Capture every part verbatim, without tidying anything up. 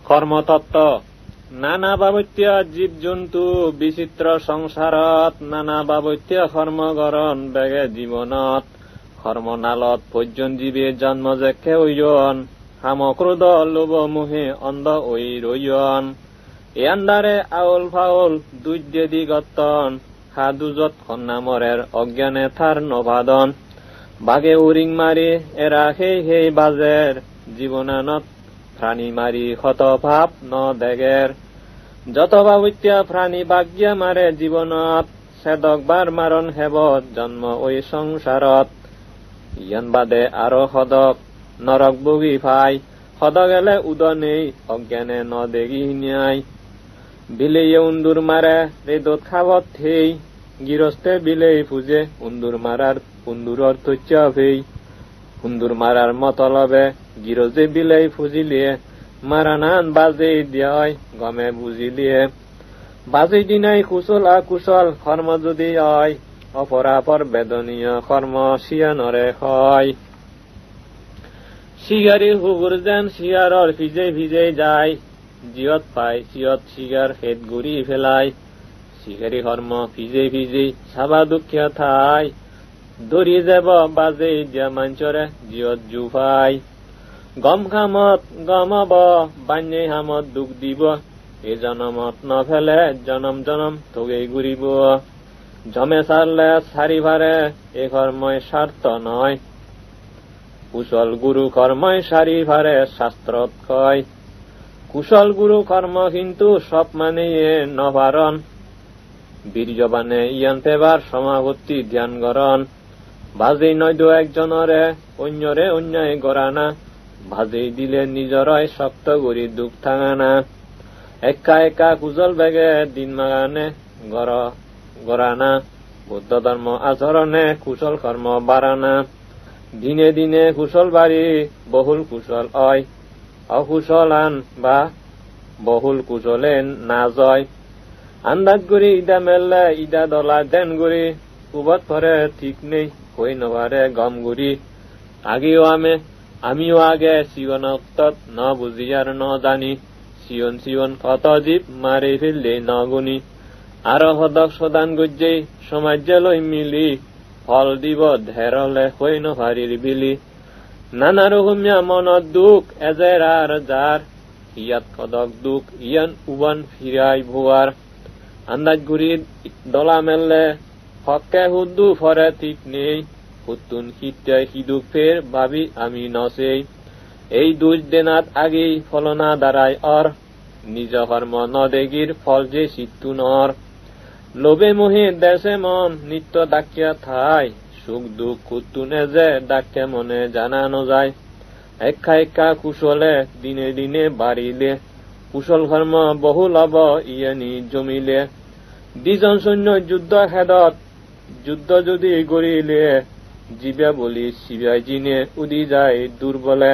Kormo totto. Nana babottiyo jib jontu bichitro songsarot, nana babottiyo kormo goron bege jibonot. Kormo nalot pojjon jibe jonmo jekke oyon, kamo krodo lobo mohe ondo oi royon. E andare aul faul duj dedi gotton, ha dujot honna morer ogyane tar no padon. Bage uring mari era hei hei bajer, jibonanot prani mari hoto pap no deger. Joto babottiya prani baggiya mare jibonot, sedok bar maron hebot jonmo oi songsarot. Iyan bade aro hodok norok bugi pai, hodok ele udo nei, ogyane no degi hini ai. Bileye undur mare redot habot hei, giroste bilei puje undur marar unduror tochcha pei. Undur marar motolobe giroste bilei pujile, maranan bajei diya oi gome bujile. Bajei dinai kusol akusol kormo judi oi, opor apor bedoniyo kormo siyanore hoi. Sigari hugur jen sigaror pije pije jai, jiyot pai siyot sigar het guri pelai. Sigari kormo pije pije saba dukkiya thai, dori jebo bajei diya manjore jiyot ju pai. Gom kamot gom obo, banney hamot duk dibo, e jonomot no pele jonom jonom togei guribo. Jome sarle sari pare, e kormoi sarto noi. Kusol guru kormoi sari pare, sastrot koi. Kusol guru kormo hintu sob maneye no paron. Birjobane iyan pebar somapotti dhyan goron. Bajei noi do ekjonore, onyore onyai gorana. Bajei dile nijoroi sokto guri duk tangana. Ekka ekka kusol bege din magane goro gorana. Buddho dhormo asorone kusol kormo barana. Dine dine kusol bari bohul kusol oi. Okusolan ba bohul kusole naj oi. Andaj guri ida melle ida dola den guri, hubot pore thik nei, hoi no pare gom guri. Ageyo ame, amiyo age sigon oktot no buji ar no jani. Sigon sigon hoto jib mari pelle no guni. Aro hodok sodan gojjei somajje loi mili, phol dibo der ole hoi no parir bili. Nana rokomiya monot duk ejer ar jar, hiyat hodok duk iyan uban pirai boar. Andaj guri dola melle, hokke huddu pore thik nei, huttun hitte hiduk per babi ami no sei. Ei duj denat agei pholona darai or, nijo kormo no degir phol je sittun or. Lobe mohe dese mon nitto dakkiya thai, suk duk huttun eje dakke mone jana no jai. Ekka ekka kusole dine dine barile, kusol kormo bohul obo iyeni jomile. Dijon sonyo juddo hedot, juddo judi gorile, jibe boli sibe jine udi jai durbole.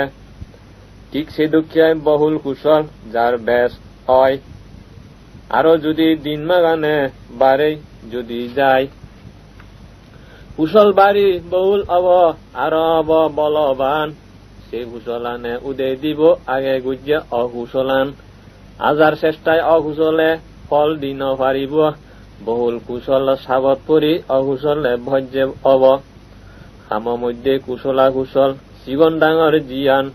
Thik sedokke bohul kusol jar bej oi. Aro judi din magane barei judi jai, kusol bari bohul obo, aro obo boloban. Se kusolane udei dibo age gujje okusolan. Ajar chestai okusole phol di no paribo. Bohul kusol sabot puri okusole bojje obo. Kamo moddhe kusol akusol, sigon dangor jiyan,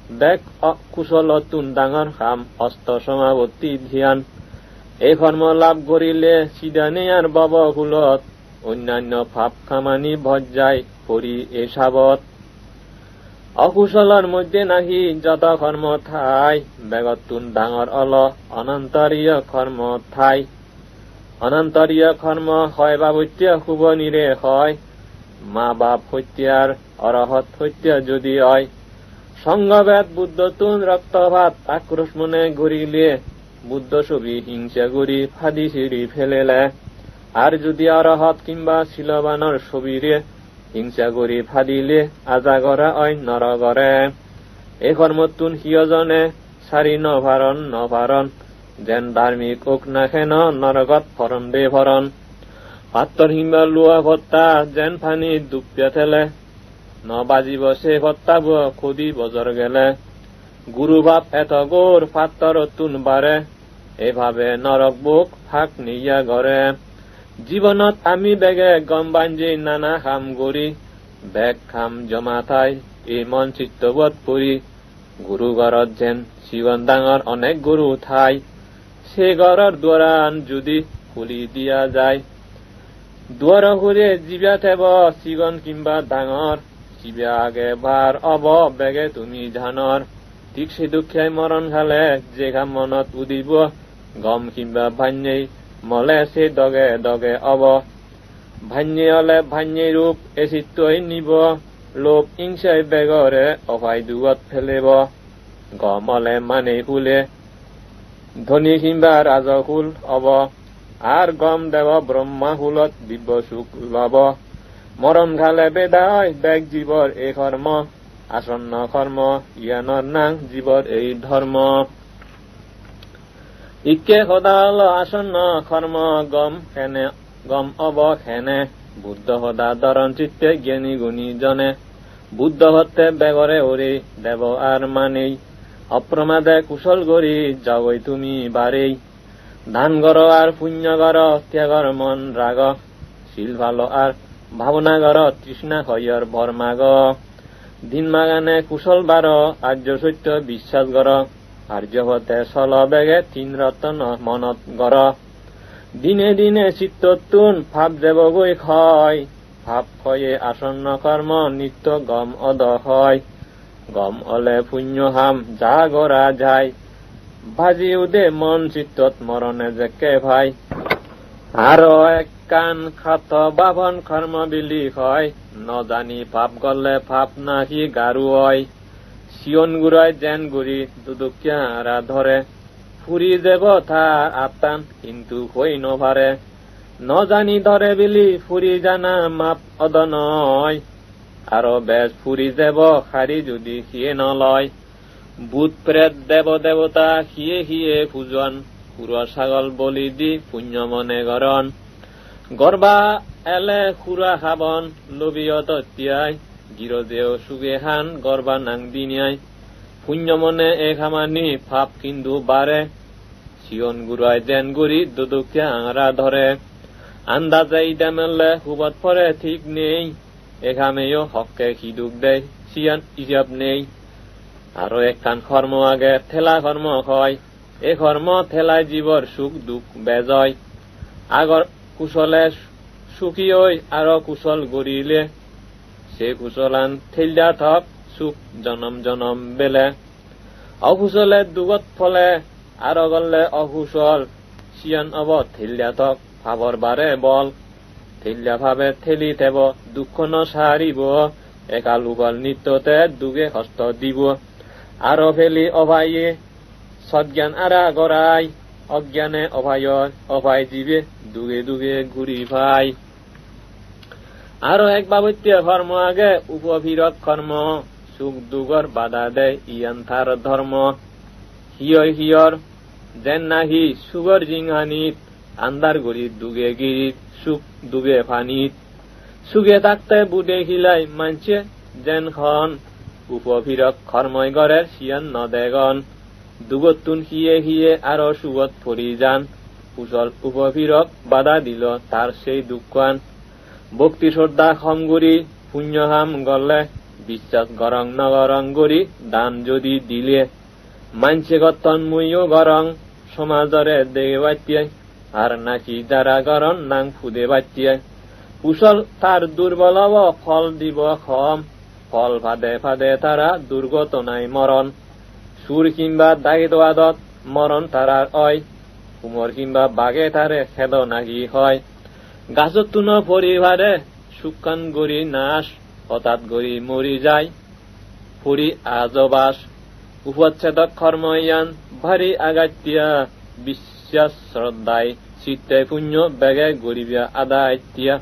bek o-, kusolottun dangor kam osto somapotti dhyan. Ei kormo lab gorile sidane ar bobo kulot, onnanno pap kamani bojjai pori e sabot. Okusolor moddhe nahi joto kormo thai, begottun dangor olo onantoriyo kormo thai. Onantoriyo kormo hoi babottiyo hubonire hoi, ma bap hottiyar, orohot hottiyar judi oi. Songho bed Buddhottun roktopat akrosmone gorile, Buddho sobi hingsa guri padi siri pelele. Ar judi orohot kimba silobanor sobire hingsa guri padile aja gora oi norogore. Ei kormottun hiyojone sari no paron, no paron. Jen dharmik ok na keno norogot poron de poron. Pattor himba lua potta jen pani duppe tele. No bajibo se pottabo kodi bojor gele. Guru pap eto gor pattorottun bare, ei pabe norok bhog pak niya gore. Jibonot ami bege gom banji nana ham guri, bek ham joma thai ei mon chittobot puri. Guru gorot jen sigon dangor onek guru thai, se goror duaran judi huli diya jai, duaro hure jibe tebo sigon kimba dangor, jibe age bar obo bege tumi janor. Thik sedokke moron kale je ham monot udibo, gom kimba banney mole se doge doge obo. Banney ole banney rup e sittoi nibo, lob ingsai begore opai dugot pelebo. Gom ole maney hule, dhoni kimba rajo hul obo, ar gom debo Brahma hulot dibbo suk lobo. Moron kale beda oi bek jibor ei kormo, asonno kormo, iyanor nang jibor ei dhormo. Ikke hoda olo asonno kormo gom hene, gom obo hene. Buddho hoda dhoron chitte gyani guni jone. Buddho hotte begore uri debo ar manei. Opromade kusol guri jagoi tumi barei. Dan goro ar punyo goro, tyagor mon rago. Sil palo ar bhabona goro, trishna hoyor bor mago. Din magane kusol baro, arjo sotto biswas goro. Arjo pothe solo bege, tin rottono monot goro. Dine dine sittottun pap jebogoi hoi. Pap hoye asonno kormo, nitto gom odo hoi. Gom ole punyo ham ja gora jai. Baji ude mon chittot morone jekke pai. Aro ekkan katto babon kormo bili hoi. No jani pap gorle pap nahi garu oi. Sigon gurai jen guri dudukke ara dhore. Puri jebo tar attan hintu hoi no pare. No jani dhore bili puri jana map odo noi. Aro bej puri jebo hari judi hiye no loi. Bhut pret debo debota hiye hiye pujon. Huro sagol boli di punyo mone goron. Gorba ele hura habon lobiyo dotti ai. Girojeo suge han gorba nang dini ai. Punyo mone e hamani pap hintu bare. Sigon gurai jen guri dudukke angara dhore. Andaje ide mele hubot pore thik nei. E hameyo hokke hi duk dei, siyan ijab nei. Aro ekkan kormo age, thela kormo hoi. E kormo thelai jibor suk duk bej oi. Agor kusole suki oi, aro kusol gorile. Se kusolan thella thok, suk jonom jonom bele. Okusole dugot pole, aro golle okusol, siyan obo thella thok, pabor bare bol. Thella pabe theli tebo, dukko no saribo, ekal ukol nitto te duge hosto dibo. Aro peli opaye, sotgyan ara gorai, ogyane opayor, opai jibe, duge duge guri pai. Aro ek babotte kormo age, upopirok kormo, suk dugor bada de, iyan tar dhormo. Hiyoi hiyor, jen nahi sugor jinghanit, andar guri duge girit, suk dube panit. Suge takte bude hilai manche jen hon, upopirok kormoi gorer siyan no degon. Dugottun hiye hiye aro sugot pori jan, kusol upopirok bada dilo tar sei dukkan. Bhokti sroddha hom guri punyo ham gorle, biswas gorong no gorong guri dan jodi dile. Manche gotton muiyo gorong, somajore degebatte, ar nahi jara goron nang pudebatte. Kusol tar durbol obo, phol dibo hom, phol pade pade tara durgotonai moron. Sur kimba dagi doadot moron tarar oi, humor kimba bage tare hedo nahi hoi. Gajottuno pori pare sukkan guri nas, hotat guri mori jai. Puri ajo bas, upocchedok kormo iyan bari agattiya, biswas sroddhai sitte punyo bege guriba adattiya.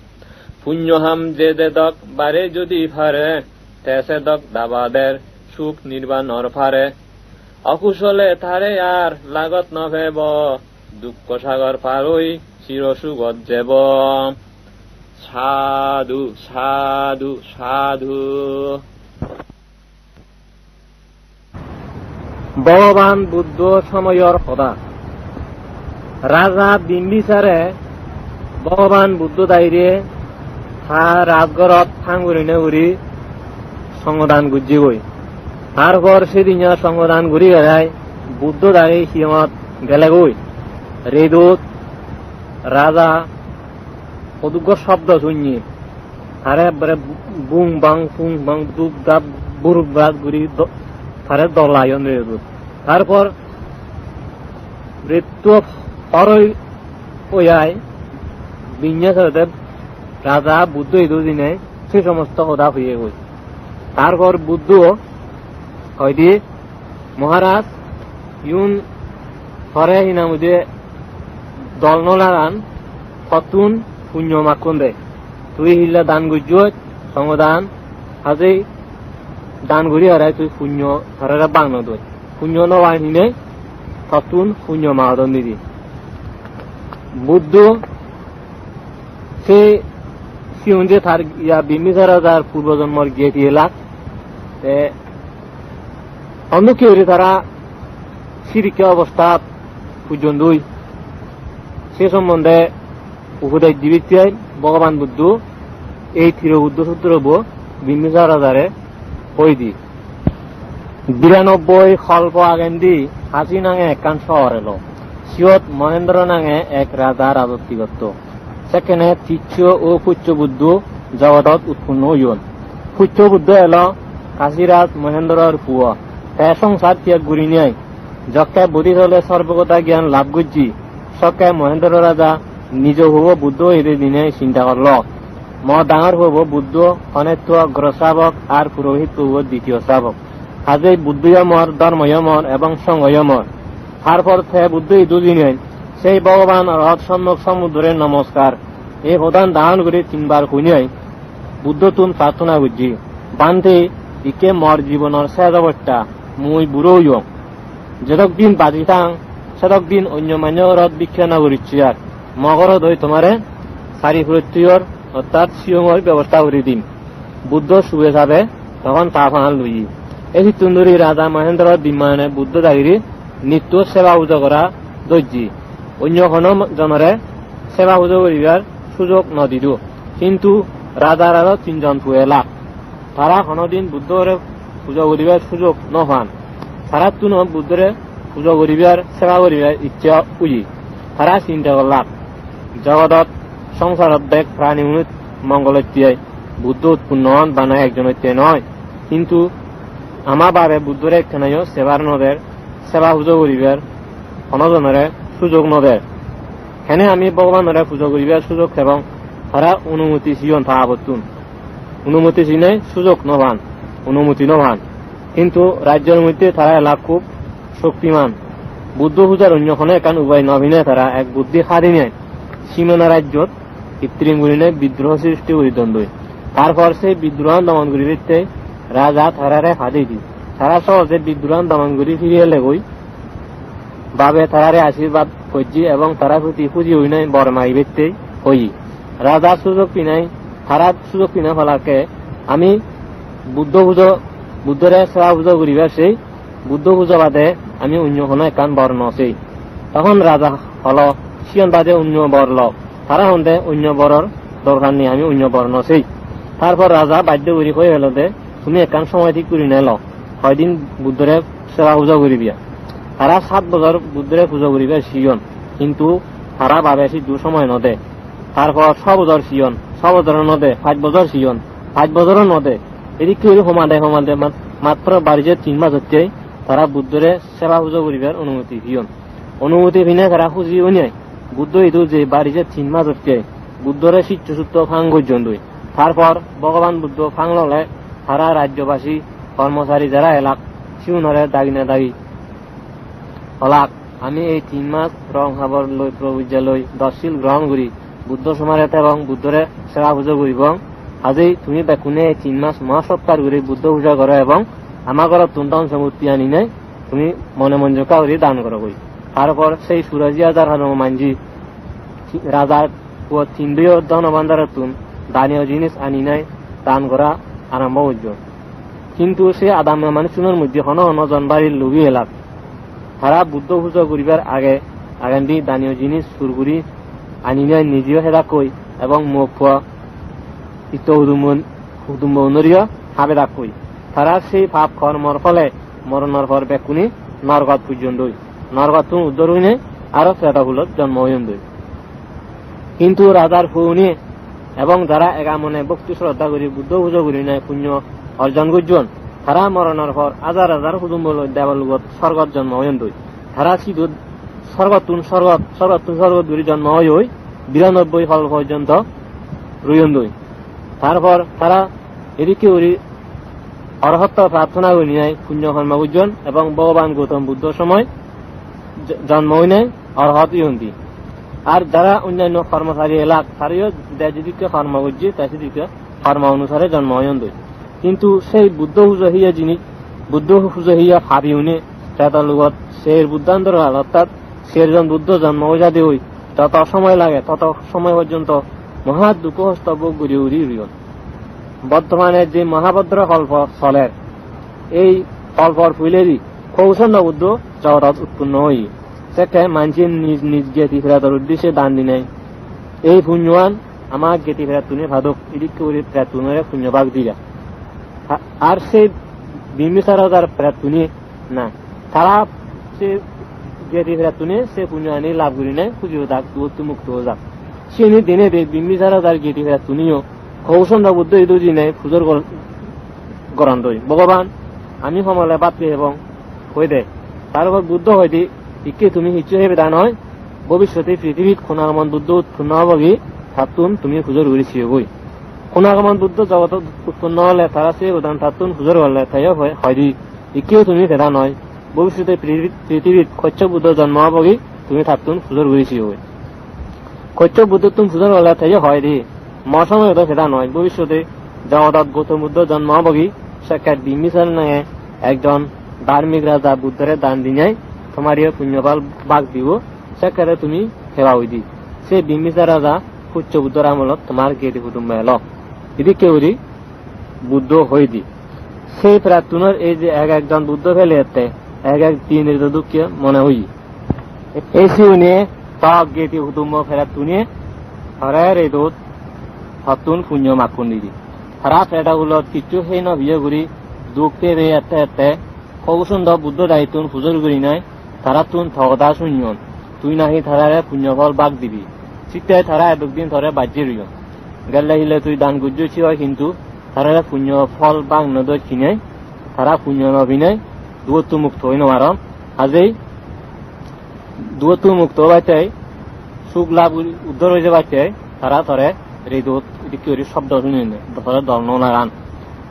Punyo ham je dedok bare jodi pare, te sedok dabader suk nirbanor pare. Okusole tare ar lagot no pebo, dukko sagor par oi siro sugot jebo. Sadhu, sadhu, sadhu. Bhogoban Buddho somoyor hoda. Raja Bimbisare Bhogoban Buddho daire ta rajgorot thang gurinei guri songodan gujjegoi. Tar por sedinyo songodan guri berai Buddho daire siyongot gelegoi. Redot raja hoduggo shobdo sunye. Tare ekkere bung bang, pung bang, dup dap, buruk bak guri do-, tare dolayon redot. Tar por redot horoi oi ai, Bimbisare de raja Buddho idu dinei se somosto hoda hoyegoi. Tar por Buddho hoide, "Maharaj, iyun tore hinang hoide dol no lagan, tottun punyo makkon de. Tui hille dan gujjoj, songodan, hajei dan guri harai tui punyo torere bang no doj. Punyo no pai hinei tottun punyo magodon didi." Buddho se siyun je tar iya Bimbisare tar purbo jonmor geti elak. Te onno ki guri tara sidikke obostat pujjon doi. Se sombonde upodes dibatte Bhogoban Buddho ei Tirobuddho Sutrobo Bimbisar rajare hoi di. Biranobboi kolpo agendi Kasi nange ekkan sohor elo. Siyot Mohendro nange ek raja rajotti gotto. Sekkene Tissho o Puccho Buddho jogodot utponno oyon. Puccho Buddho elo Kasiraj Mohendror puo. Te songsar tiyag gurinei jokke bodhisole sorbogota gyan lab gojje, sokke Mohendro raja nijo puobo Buddho oide dinei chinta gorlo. Mo dangor puobo Buddho honetto ogro srabok ar purohit puobo ditiyo srabok. Hajei Buddhoyo mor, dhormoyo mor ebong songhoyo mor. Tar por te Buddho idu dinei sei Bhogoban Orohot Sommok Sombuddhore nomoskar ei hodan dangor guri tinbar huinei Buddhottun prarthona gojje, "Bhante, ikke mor jibonor sej obosta, mui buro oyong. Jedok din baji thang, sedok din onyo manjor gorot bhikkha no gurichchi ar. Mo gorot oi tomare sari purottiyor, ortat siyongor bebosta guri dim." Buddho sube sabe tokhon ta paan loye. Ei sittun dhuri Raja Mohendro Dimmayone Buddho dagiri nitto seba pujo gora dojje. Onyo hono jonore seba pujo guribar sujog no dido. Hintu rajar aro tinjon pue elak. Tara honodin Buddhore pujo guribar sujog no pan. Tarattun-o Buddhore pujo guribar, seba guribar icche oye. Tara chinta gorlak, jogodot, songsarot bek pranigunor mongolotte Buddho utponno on bana ekjonotte noi. Hintu ama babe Buddhore ekkanayo sebar no der, seba pujo guribar hono jonore sujog no der. Hene ami Bhogobanore pujo guribar sujog pebong? Tara onumoti siyon ta abottun. Onumoti sinei sujog no pan, onumoti no pan. Hintu rajyor moddhe tara elak hub shoktiman. Buddho pujar onyo hono ekkan ubai no pinei tara ek buddhi hadinei Simana rajyot kittirim gurinei bidroho sristi guri dondoi. Tar por sei bidrohan domon guribatte raja tarare padei di. Tara sohoje bidrohan domon guri firi elegoi. Babe tarare ashirbad gojje ebong tara proti huji oinei bor magibatte hoye. Raja sujog pinei, tara sujog pina palakke ami Buddho pujo, Buddhore seba pujo guribar sei, Buddho pujo bade ami onyo hono ekkan bor no sei. Tokhon raja holo, "Siyon bade onyo bor lo." Tara honde, "Onyo boror dorkar nei, ami onyo bor no sei." Tar por raja baddho guri hoi elode, "Tumi ekkan somoy thik gurinei lo, hoidin Buddhore seba pujo guriba." Tara sat bojor Buddhore pujo guribar siyon, hintu tara babe siddu somoy no de. Tar por so bojor siyon, so bojoro no de, pach bojor siyon, pach bojoro no de. Edikke guri homade homade mat-, matro bari je tin majotte tara Buddhore seba pujo guribar onumoti piyon. Onumoti pinei tara huji oinei Buddho idu je bari je tin majotte Buddhore siccho sutto pang gojjondoi. Tar por Bhogoban Buddho pang lole tara rajyobasi, kormosari jara elak, sigunore dagina dagi holak, "Ami ei tin mas rong habor loi, probojja loi, dosh sil grohon guri, Buddho somare thebong, Buddhore seba pujo guribong. Hajei tumi bekkune ei tin mas moha sotkar guri Buddho puja goro ebong ama gorottun dhon sompotti aninei tumi mone monjokka guri dan gorogoi." Tar por sei surashi hajar hajar manji rajar puo tin duyo dhon bhandarottun daniyo jinis aninei dan gora arombo gojjon. Hintu se adammo manuchunor moddhe hono hono jon bari lubi elak. Tara Buddho pujo guribar age agendi daniyo jinis sur guri aninei nijeyo hedakkoi ebong mok po itto hudumbo, hudumbounoriyo habedakkoi. Tara sei pap kormor phole moronor por bekkune norgot pujjondoi. Norgottun uddor oinei aro Treta Kulot jonmo oyondoi. Hintu rajar puone ebong jara ega mone bhokti sroddha guri Buddho pujo gurinei punyo orjon gojjon, tara moronor por hajar hajar hudumbo loi debologot sorgot jonmo oyondoi. Tara sidu sorgottun sorgot, sorgottun sorgot guri jonmo oi oi biranobboi kolpo porjonto royondoi. Tarpor tara edikke guri orohotto prarthona gurinei punyo kormo gojjon ebong Bhogoban Gautam Buddho somoy j-, jonmo oinei orohot oyondi. Ar jara onnanno kormochari elak, tarayo de jedikke kormo gojje, te sedikke kormo onusare jonmo oyondoi. Hintu sei Buddho pujo hiye jinis, Buddho pujo hiye pabi une, Treta Kulot ser Buddhandor kal, ortat serjon Buddho jonmo oi jade oi, joto somoy lage, toto somoy porjonto moha dukko hosto bhog guri uri uriyon. Bortomane je Mahabhodro kolpo soler, ei kolpor puileri Kousondo Buddho jogodot utponno oye. Sekke manje nij nij geti pretor uddisse dan dinei ei punyoan ama geti prettune padok, idikke guri prettunore punyo bhag diya. A-, ar se Bimbisar rajar prettune na, tara se geti prettune se punyoani lab gurinei huji odak, dugottun mukto ojak. Siyeni dinei de Bimbisar rajar geti prettuneyo Kousondo Buddho idu jinei pujor gor-, gorandoi. Bhogoban, ami homole bhat pei hebong, hoi de. Tar upor Buddho hoide, ikke tumi hissu hebeda noi, bobissote prithibit Konagamon Buddho utponno obogi, tattun tumi pujor guri siyogoi. Konagamon Buddho jogodot utponno ole tara se udan tattun pujor gorle, teyo hoi-, hoide, ikkeyo tumi peda noi, bobissote prithibit, prithibit Kossop Buddho jonmo obogi, tumi tattun pujor guri siyogoi. Kossop Buddhottun pujor gorle teyo hoide, mo somoyot peda noi, bobissote jogodot Gautam Buddho jonmo obogi, sekke Bimbisar nange ekjon dharmik raja Buddhore dan dinei tomariyo punyo phol bhag dibo, sekkere tumi heba oide. Se Bimbisar raja Kossop Buddhor amolot tomar geti hudumbo elo. Idikke guri Buddho hoide. Sei prettunor ei je ek ekjon Buddho pele ette, ek ek din redo dokke mone oye. Ei siyune to geti hudumbo prettune tore redot tottun punyo makkon didi. Tara Treta Kulot hissu hei no piye guri duk pei pei ette ette Kousondo Buddho daittun pujor gurinei tarattun to hoda sunyon. Tui nahi tarare punyo phol bhag dibi. Sitte tara edok din tore bajje royon. Gelle hille tui dan gojjoi se oi, hintu tarare punyo phol bhag no doi hinei, tara punyo no pinei, dugottun mukto oi no paron. Hajei dugottun mukto obatte, suk lab guri uddor oi jebatte, tara tore redot idikke guri shobdo sunine, tore dol no lagan.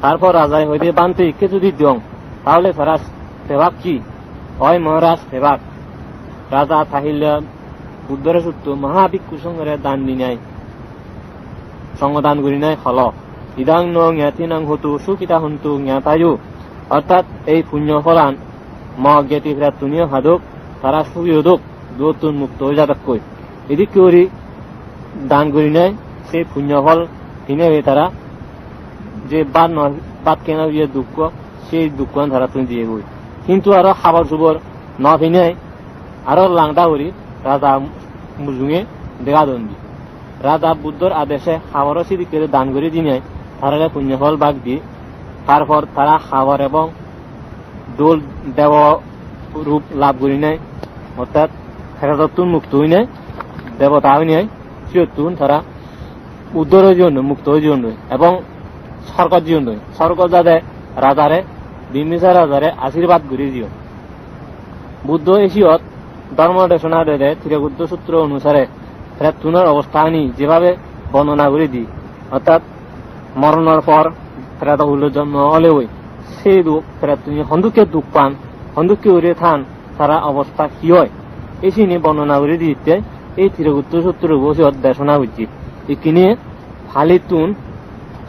Tarpor rajai hoide, "Bhante, ikke judi diyong, tahole tara pebak hi?" "Oi Maharaj, pebak." Raja tahille Buddhore sutto Mahabhikkhu Songhore dan dinei, songho dan gurinei holo, "Idang no ñātīnaṃ hotu, sukhitā hontu ñātayo." Ortat ei punyo pholan mo geti prettuniyo padok, tara sugi odok, dugottun mukto oi jadokkoi. Idikke guri dan gurinei se punyo phol pinei tara je bhat no, bhat hei no piye dukko, sei dukkoan tarattun jiyegoi. Hintu aro habor subor no pinei aro langda guri raja mujunge dega don di. Raja Buddhor adeshe haboro sidikke dan guri dinei tarare punyo phol bhag di. Tarpor tara habor ebong dol debo rup lab gurinei, ortat pretottun mukto oinei, debota oinei, siyottun tara uddor oi jeyondoi, mukto oi jeyondoi, ebong sorgot jeyondoi. Sorgot jade rajare, Bimbisar rajare ashirbad guri jeyon. Buddho ei siyot dhormo desona dede Tirokuddo Sutro onusare prettunor obostani jebhabe bornona guri di, ortat moronor por preto hulot jonmo olegoi, sei du-, prettuni hondokke duk pan, hondokke guri than, tara obosta hi oi, ei sini bornona guri ditte ei Tirokuddo Sutrobo siyot desona gojje. Ikkine Palittun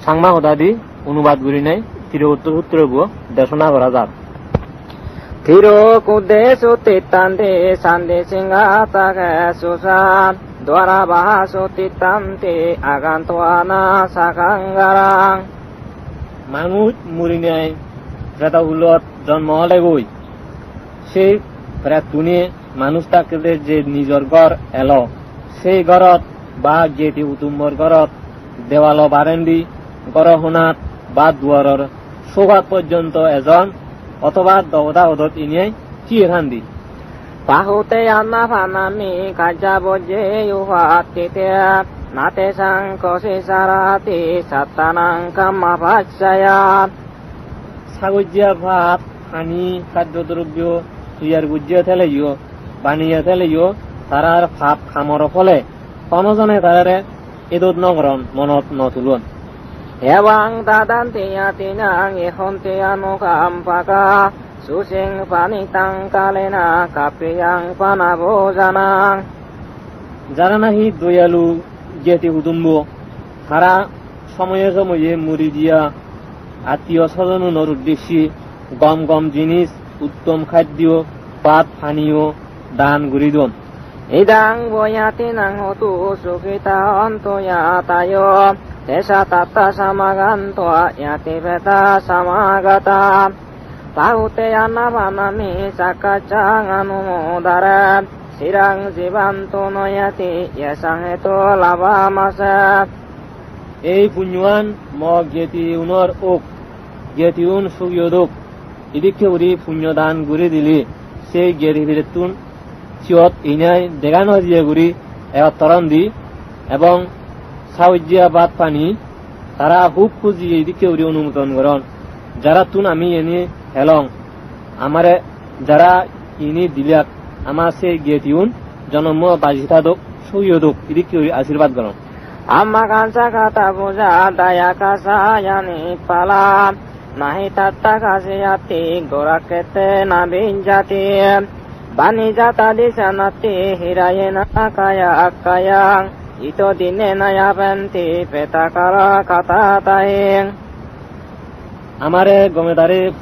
Changma hodadi onubad gurinei Tirokuddo Sutrobo desona gora jar. Tirokuddesu tiṭṭhanti sandisinghatakesu ca, dvārabahasu tiṭṭhanti agantā na sakaṃ kālaṃ. Manuj murinei preto hulot jonmo olegoi, sei Prettune manuj thakkede je nijor ghor elo, sei ghorot ba geti hudumbor ghorot dewalo barendi, ghoro honat ba duaror sogat porjonto ejon, othoba dogota odot inei thiye thandi. Pahute anna panami kajja bojje upattite, nate sangkosi sarati sattanang kamma pacchaya. Sagojjiya bhat, pani, khaddo drobbo toyar gojje theleyo, baniye theleyo, tarar pap hamor phole hono jone tarare edot no goron, monot no tulon. Evang dadanti yatinang ehonti anukampaka, susing panitang kalena kapiyang panabhojanang. Jara nahi doyalu geti hudumbo, tara somoye somoye muri diya attiyo sojonunor uddesye gom gom jinis, uttom khaddo, bhat paniyo dan guri don. Idang bo yatinang hotu sukhita hontu yatayo, tesa tatta samaganto yati peta samagata. Pahute anna panami sakkacchang anumodare, sirang jivantu no yati yesang hetu labhamase. Ei punyoan mo getiunor ok, getiun sugi odok. Idikke guri punyo dan guri dile, sei geti pirettun siyot inai dega no jiye guri egottor ondi, ebong sagojjiya bhat pani tara hub hujiye idikke guri onumodon goron. Jarattun ami iyeni helong, amare jara ini dilak, ama sei getiun jonommo baji thadok, sugi odok, idikke guri ashirbad goron. Amma kansa kata puja daya kasa yani pala, nahi tatta kasi ati gorakkete na binjati. Bani jata disanati hirayena kaya akkayang, ito dine naya penti petakara kata taing. Amare gome dare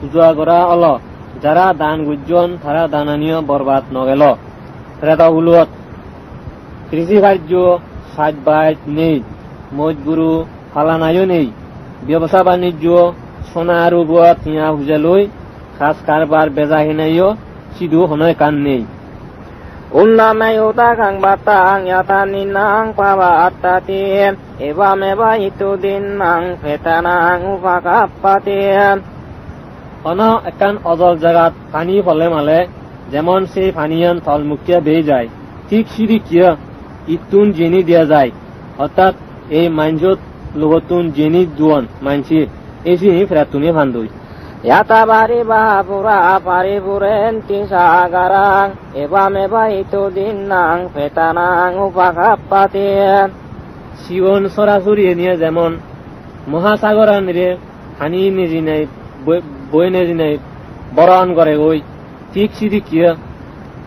puja gora olo, jara dan gujjon, tara dananiyo borbad no gelo. Treta hulot krisi karjo saj baj nei, moj guru palanayo nei, bebosa banijjo sona rubo tiya puja loi, kaj karbar beja hinayo sidu hono ekkan nei. Unname udakang battang yata ninang pavattati, evam eva itu dinnang petanang upakappati. Hono ekkan ojol jagat pani pole male, jemon sei paniyan tolmukke bei jai, thik sidikke ittun jeni diya jai, ortat ei manjot logottun jeni duon manche, ei sini prettune pandoi. Yata bari ba pura pari purenti sagarang, evam eva itu dinnang petanang upakappati. Sigon sora suri eniye jemon mohasagoranire pani nejinei boi, boi nejinei boron goregoi, thik sidikke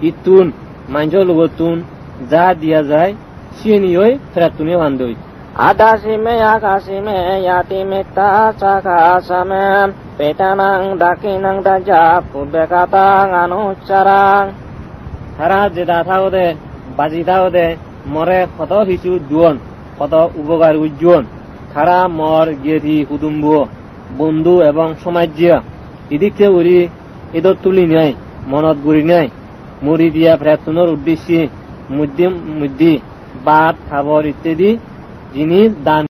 ittun manjo logottun ja diya jai, siyeni oi prettune pandoi. Adasime akasime yati mitta sakasame, petanang dakinang daja pubbe katang anucharang. Tara jeda thagode, baji thagode, more hodo hissu duon, hodo upogar gujjon. Tara mor geti hudumbo, bondhu ebong somajjiya. Idikke guri edot tulinei, monot gurinei, muri diya prettunor uddesye mujdi mujdi bhat, habor ittedi jinis dan